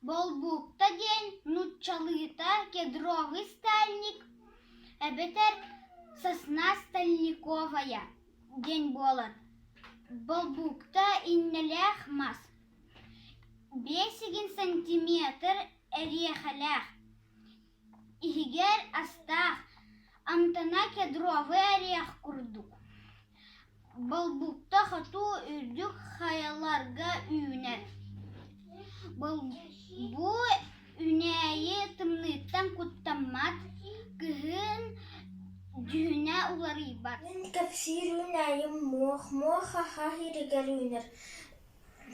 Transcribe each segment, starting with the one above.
Болбукта диэн нууччалыыта кедровый стальник эбэтэр сосна стальниковая диэн буолар. Болбукта иннэлээх мас, 5 сантиметр эриэхэлээх, иһигэр астаах, амтана кедровый орех курдук. Болбукта хоту үрдүк хайаларга үүнэр. Бу үүнээйи тымныыттан куттаммат, кыһын дьүһүнэ уларыйбат. Мин кэпсиир үүнээйим муох, муох аһа иһигэр үүнэр,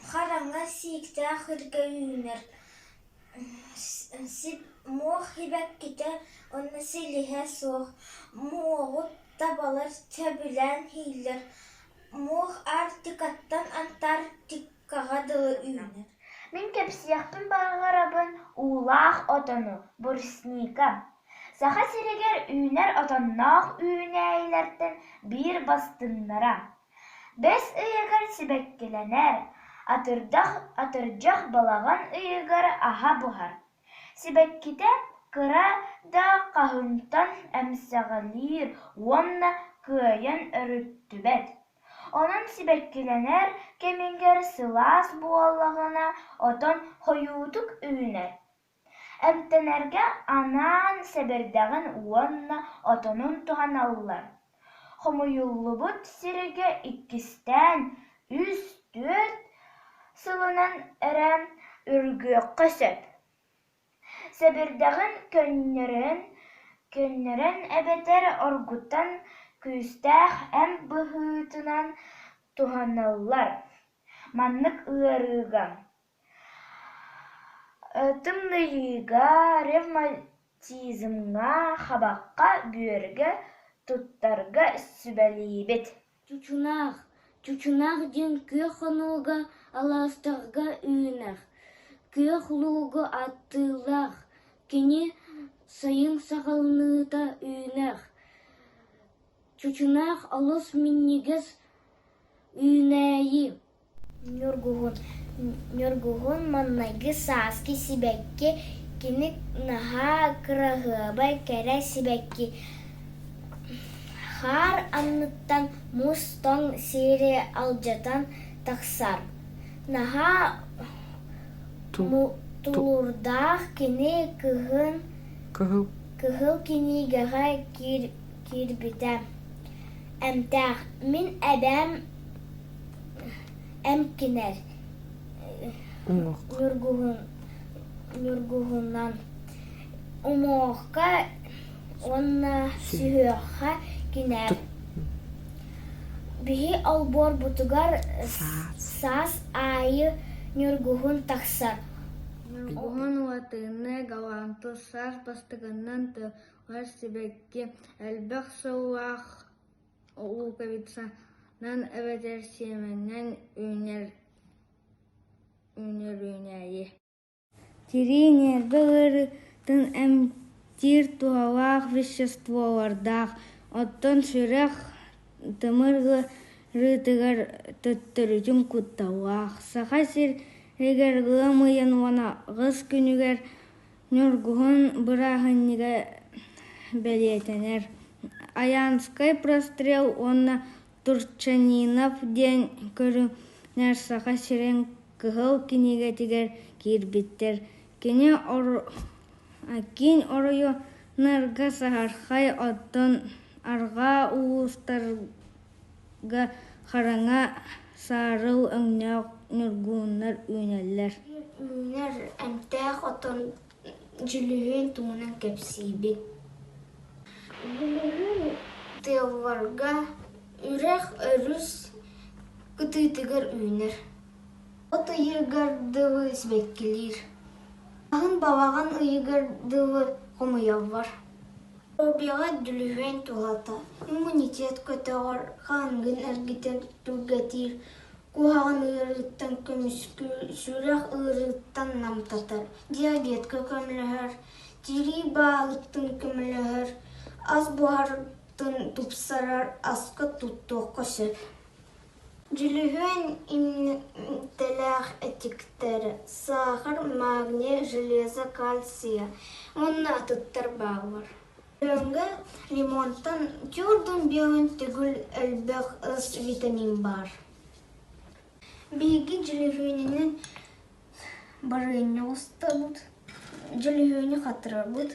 хараҥа сииктээх сиргэ үүнэр, муох сибэккитэ уонна силиһэ суох, муоҕу табалар сөбүлээн сииллэр, муох Арктикаттан Антарктикаҕа дылы үүнэр. Мин кэпсиэхпин баҕарабын уулаах отону, брусника. Саха сиригэр үүнэр отонноох үүнээйилэртэн биир бастыҥнара. Бэс ыйыгар сибэккилэнэр, атырдьах балаҕан ыйыгар аһа буһар. Сибэккитэ кыра да хаһыҥтан эмсэҕэлиир уонна кыайан өрүттүбэт. Онон сибэккилэнэр кэмигэр сылаас буоллаҕына отон хойуутук үүнэр. Эмтэнэргэ анаан сэбирдэҕин уонна отонун туһаналлар. Хомуйуллубут сиргэ иккистээн 3-4 сылынан эрэ үргүөххэ сөп. Сэбирдэҕин көннөрөн, көннөрөн эбэтэр оргутан күүстээх эмп быһыытынан туһаналлар. Маннык ыарыыга Тымныйыыга, ревматизмҥа, хабахха, бүөргэ туттарга сүбэлиибит. Чучунаах Чучунаах диэн күөх хонууга, алаастарга үүнэр, күөх луугу аттыылаах, кини сайын саҕаланыыта үүнэр. Чучунаах олус минньигэс үүнээйи. Ньургуһун Ньургуһун маҥнайгы сааскы сибэкки, кини наһаа кыраһыабай кэрэ сибэкки, хаар анныттан муус тоҥ сири алдьатан тахсар, наһаа тулуурдаах кини кыһын кыһыл кинигэҕэ киирбитэ, эмтээх. Мин эбээм Эмкинэр ньургуһунан уҥуохха уонна сүһүөххэ кинээр. Биһи олбуорбутугар саас аайы ньургуһун тахсар. Ньургуһун латыынныы галантус саас бастакынан тыллар сибэкки, элбэх сыллаах Луковицанан эбэтэр сиэмэнэн үүнэр үүнээйи. Тирии ньиэрбэ ыарыытын эмтиир туһалаах веществолардаах, оттон сүрэх тымыр ыарыытыгар төттөрүтүн кутталлаах. Саха сиригэр ыам ыйын 18 күнүгэр Ньургуһун бырааһынньыга бэлиэтэнэр. Аянскай прострел уонна Турчанинов диэн көрүҥнэр Саха сирин Кыһыл кинигэтигэр киирбиттэр. Кини киин оройуоннарга саһархай, оттон арҕаа улуустарга хараҥа саарыл өҥнөөх ньургуһуннар үүнэллэр. Үүнэр эмтээх отон дьүлүһүөн туһунан кэпсиибин. Дьүлүһүн тыалларга үрэх өрүс кытыытыгар үүнэр. От ыйыгар дылы сибэккилиир. Аһын балаҕан ыйыгар дылы хомуйаллар. Доруобуйаҕа дьүлүһүөн туһата иммунитет көтөҕөр, хааҥҥын эргитэр, түргэтиир, куһаҕан ыарыыттан көмүскүүр, сүрэх ыарыыттан намтатар, диабетка көмөлөһөр, тирии бааһыттан көмөлөһөр, ас буһартын тупсарар, аска туттуохха сөп. Дьүлүһүөн иҥэмтэлээх эттиктэр: саахар, магний, железо, кальция уонна атыттар бааллар. Дьоҥҥо лимонтан түөрт биэһин төгүл элбэх С витамин баар. Биһиги дьүлүһүөнүнэн барыанньа устабыт, дьүлүһүөнү хатырабыт,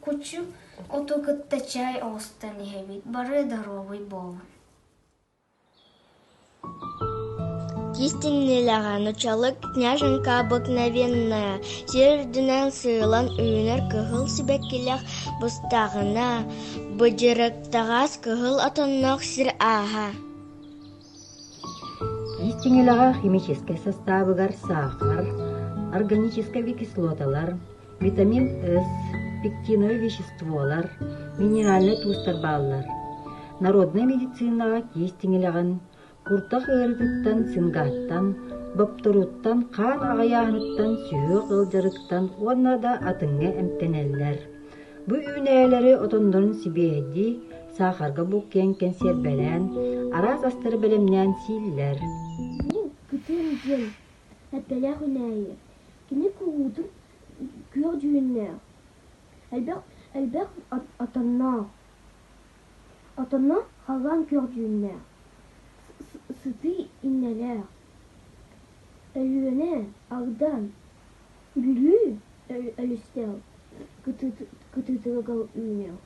кучу оту кытта чай оҕустан иһэбит, бары доруобай буолун. Кистиннилэҕэ нучалык княженька обыкновенная сир үрдүнэн сыылан үүнэр кыһыл сибэккилээх быстаҕына, быдьырыктаҕас кыһыл отонноох сир ааһа. Кистиҥилэҕэ химическэй састаабыгар саахар, органическай кислоталар, витамин С, пектиновай веществолар, минеральнай туустар бааллар. Народнай медицинаҕа киис тиҥилэҕин, куртах ыарыытыттан, цингаттан, бопторууттан, хаан аҕыйааһыныттан, сүһүөх ыалдьарыттан уонна да атыҥҥа эмтэнэллэр. Бу үүнээйилэри отоннорун сибиэһэйдии, саахарга булкуйан кэнсиэрбэлээн, араас астары бэлэмнээн сииллэр. Бу кытыан диэн эппэлээх үүнээйи. Кини куруутун күөх дьүһүннээх, элбэх элбэх отонноох. Отоно халлаан күөх дьүһүннээх, сытыы иннэлээх. Өлүөнэ, Алдан, Бүлүү өрүстээх кытыытыгар үүнэр.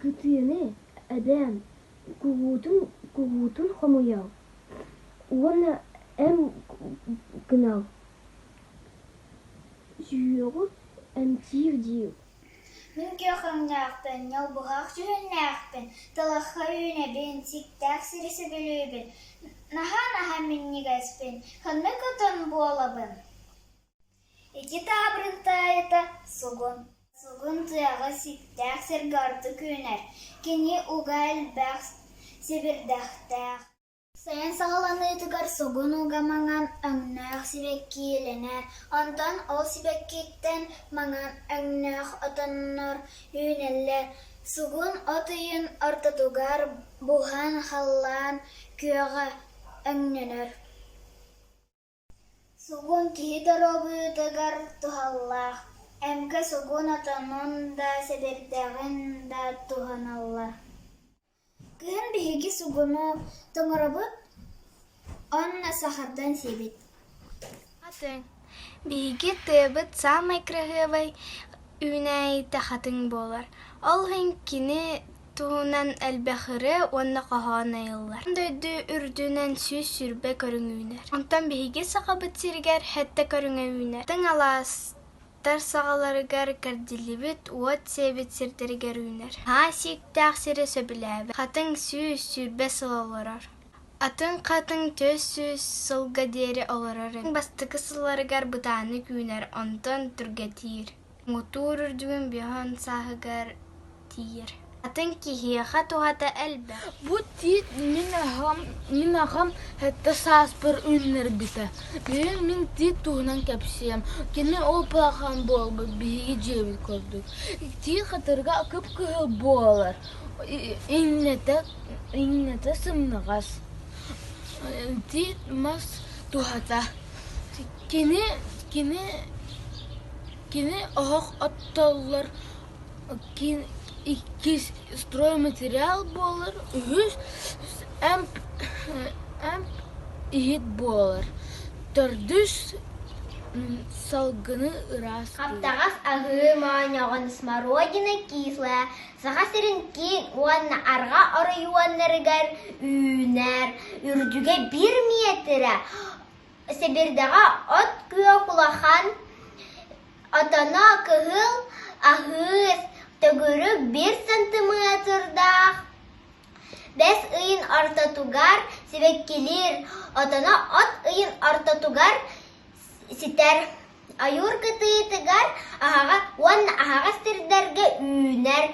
Кытыаны эбээм куруутун куруутун хомуйар уонна эм гынар, сүһүөҕү эмтиир диир. Мин күөх өҥнөөхпүн, ньолбуһах дьүһүннээхпин, талахха үүнэбин, сиктээх сири сөбүлүүбүн, наһаа-наһаа минньигэспин, ханнык отон буолабын Ити таабырын таайата сугун. Сугун тыаҕа сиктээх сиргэ ордук үүнэр, кини уга элбэх сэбирдэхтээх. Сайын саҕаланыытыгар сугун уга маҥан өҥнөөх сибэккилэнэр, онтон ол сибэккиттэн маҥан өҥнөөх отоннор үүнэллэр. Сугун от ыйын ортотугар буһан халлаан күөҕэ өҥнөнөр. Сугун киһи доруобуйатыгар туһалаах, эмкэ сугун отонун да, сэбирдэҕин да туһаналлар. Кыһын биһиги сугуну тоҥоробут уонна сахардан сиибит. Хатыҥ. Биһиги тыабыт саамай кыраһыабай үүнээйитэ хатыҥ буолар. Ол иһин кини туһунан элбэх ырыа уонна хоһоон айыллар. Дойду үрдүнэн 120 көрүҥ үүнэр. Онтон биһиги Сахабыт сиригэр сэттэ көрүҥэ үүнэр. Хатыҥ алаастар саҕаларыгар кэрдиллибит уот сиэбит сирдэригэр үүнэр. Наһаа сииктээх сири сөбүлээбэт. Хатыҥ 120 сыл олорор. Атын хатыҥ 400 сылга диэри олорор эбит. Бастакы сылларыгар бытааннык үүнэр, онтон түргэтиир. Муҥутуур үрдүгүн биэһэн сааһыгар тиийэр. Атын киһиэхэ туһата элбэх. Бу тиит мин аҕам, мин аҕам сэттэ сааспар үүннэрбитэ. Билигин мин тиит туһунан кэпсиэм. Кини ол пахан буолбут биһиги дьиэбит курдук. Тиит хатырыга кып-кыһыл буолар. Иҥнэтэ, иҥнэтэ сымнаҕас. Тиит мас туһата. Кини, кини, кини оһох оттоллор иккис стройматериал буолар, үһүс эмп, эмп иһит буолар, төрдүс салгыны ыраастыыр. Хаптаҕас аһыы моонньоҕон смородина кислая Саха сирин киин уонна арҕаа оройуоннарыгар үүнэр, үрдүгэ биир миэтэрэ, сэбирдэҕэ от күөх улахан, отоно кыһыл, аһыы, төгүрүк биир сантыметрдаах, бэс ыйын ортотугар сибэккилиир, отоно от ыйын ортотугар ситэр. Ойуур кытыытыгар аһаҕас уонна аһаҕас сирдэргэ үүнэр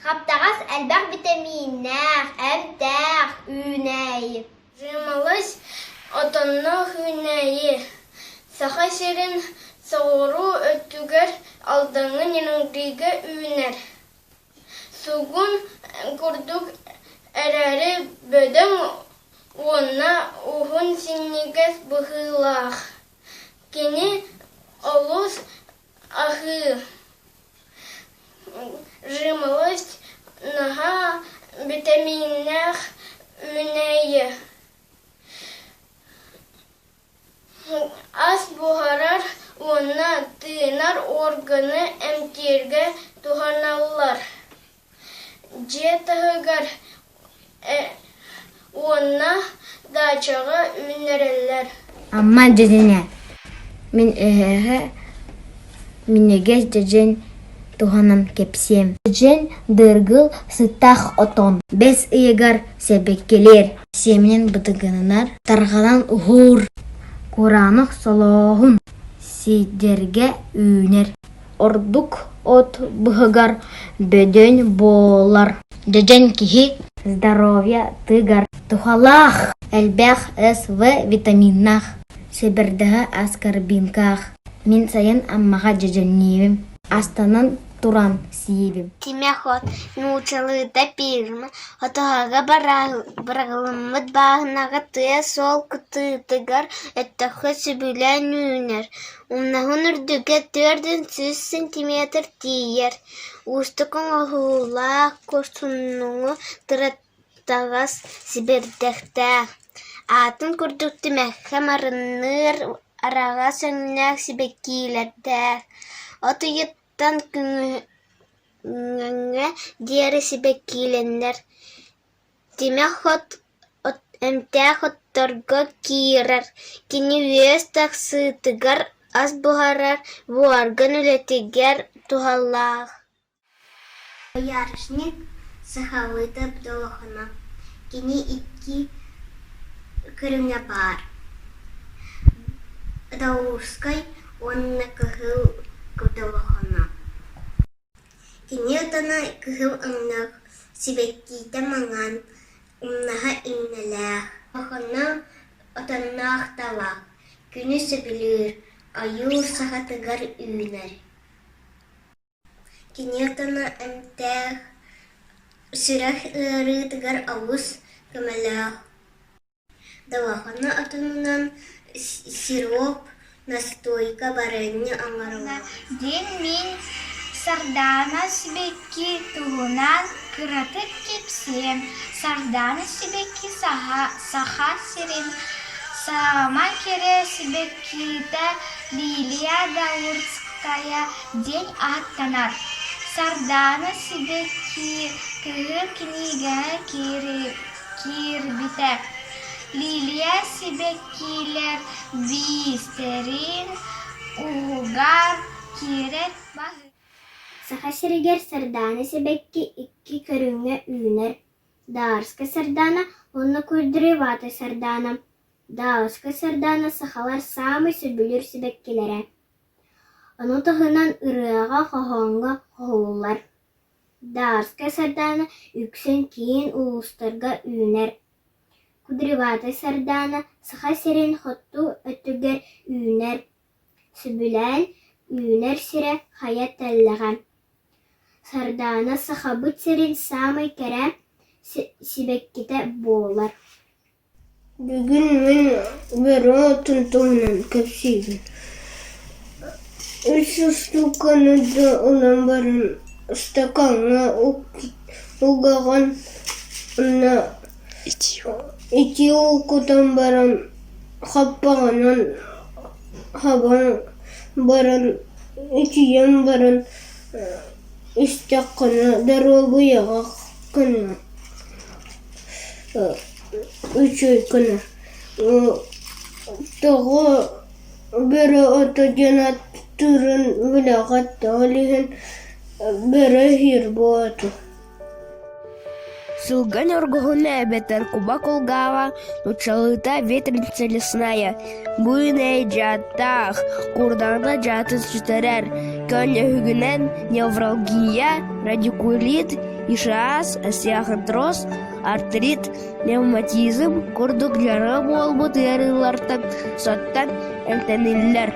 хаптаҕас элбэх битэмииннээх, эмтээх үүнээйи. Жимолость отонноох үүнээйи. Саха сирин соҕуруу өттүгэр Алдаҥҥа Нерюнгрига үүнэр. Сугун курдук Бөдөҥ уонна уһун синньигэс быһыылаах. Кини олус аһыы, жимолость наһаа битэмииннээх үүнээйи. Ас буһарар уонна тыынар органы эмтииргэ туһаналлар. Дьиэ таһыгар уонна даачаҕа үүннэрэллэр. Амма дьэдьэнэ Мин эһээхэ минньигэс дьэдьэн туһанан кэпсиэм. Дьэдьэн дыргыл сыттаах отон. Бэс ыйыгар сэбэккилиир, сиэмэнэн бытыгынанар, тарҕанан уһуур, кураанах солооһун сирдэргэ үүнэр. Ордук от быһыгар бөдөҥ буолар. Дьэдьэн киһи здоровьятыгар туһалаах, элбэх С, В витаминнаах, сэбирдэҕэ аскорбинкаах. Мин сайын Аммаҕа дьэдьэнниибин, астанан туран сиибин. Тимэх от нууччалыыта пижма отоһоҕо быраҕыллыбыт бааһынаҕа тыа суол кытыытыгар өттөххө сөбүлээн үүнэр Умнаһын үрдүгэ 400 сантиметр тиийэр, уустук оҥоһуулаах курсуннуҥу тырыттаҕас сибирдэхтээх, аатын курдук тимэххэ марынныыр араҕас өҥнөөх сибэккилэрдээх, от ыйыттан күһүҥҥэ диэри сибэккилэнэр, Тимэх от эмтээх отторго киирэр, кини үөс тахсыытыгар, ас буһарар, уорган үлэтигэр туһалаах Боярышник сахалыыта долохоно, кини икки көрүҥэ баар: Даурскай уонна Кыһыл долохоно. Кини отоно кыһыл өҥнөөх, сибэккитэ маҥан, умнаһа иҥнэлээх, Долохоно отонноох талах, күнү сөбүлүүр, ойуур саҕатыгар үүнэр Кини отоно эмтээх, сүрэх ыарыытыгар олус көмөлөөх Долохоно отонунан сироп, настойка, барыанньа оҥороллор Диэн мин Сардаана сибэкки туһунан кыратык кэпсиэм. Сардаана сибэкки Саха сирин саамай кэрэ сибэккитэ Лилия Даурская диэн ааттанар. Сардаана сибэкки кыһыл кинигэҕэ киирбитэ. Лилия сибэккилэр биистэрин уһугар киирэр баһыы. Саха сиригэр сардаана сибэкки икки көрүҥҥэ үүнэр: Даурскай сардаана уонна Кудреватай сардаана. Даурскай сардаана сахалар саамай сөбүлүүр сибэккилэрэ. Ону таһынан ырыаҕа-хоһооҥҥо хоһуллар. Даурскай сардаана үксүн киин улуустарга үүнэр. Кудреватай сардаана Саха сирин хоту өттүгэр үүнэр, сөбүлээн үүнэр сирэ хайа тэллэҕэ. Сардаана Сахабыт сирин саамай кэрэ сибэккитэ буолар. Бүгүн мин бөрө отун туһунан кэпсиибин. Үс устууканы да ылан баран ыстакааҥҥа угаҕын уонна итии уу кутан баран хаппаҕынан хабан баран итийэн баран истэххинэ доруобуйаҕа көнөр Үчүгэй гына Тоҕо бөрө ото диэн ааттыырын билэҕит да, ол иһин бөрө иһиир буолуо Сылга ньургуһуна эбэтэр куба кулгааҕа, нууччалыыта ветреница лесная, бу үүнээйи дьааттаах, куурдаҕына дьаатын сүтэрэр, көнньөһүгүнэн невралгия, радикулит, ишиас, остеохондроз, артрит, ревматизм курдук дьарыга буолбут ыарыылартан соттон эмтэниллэр.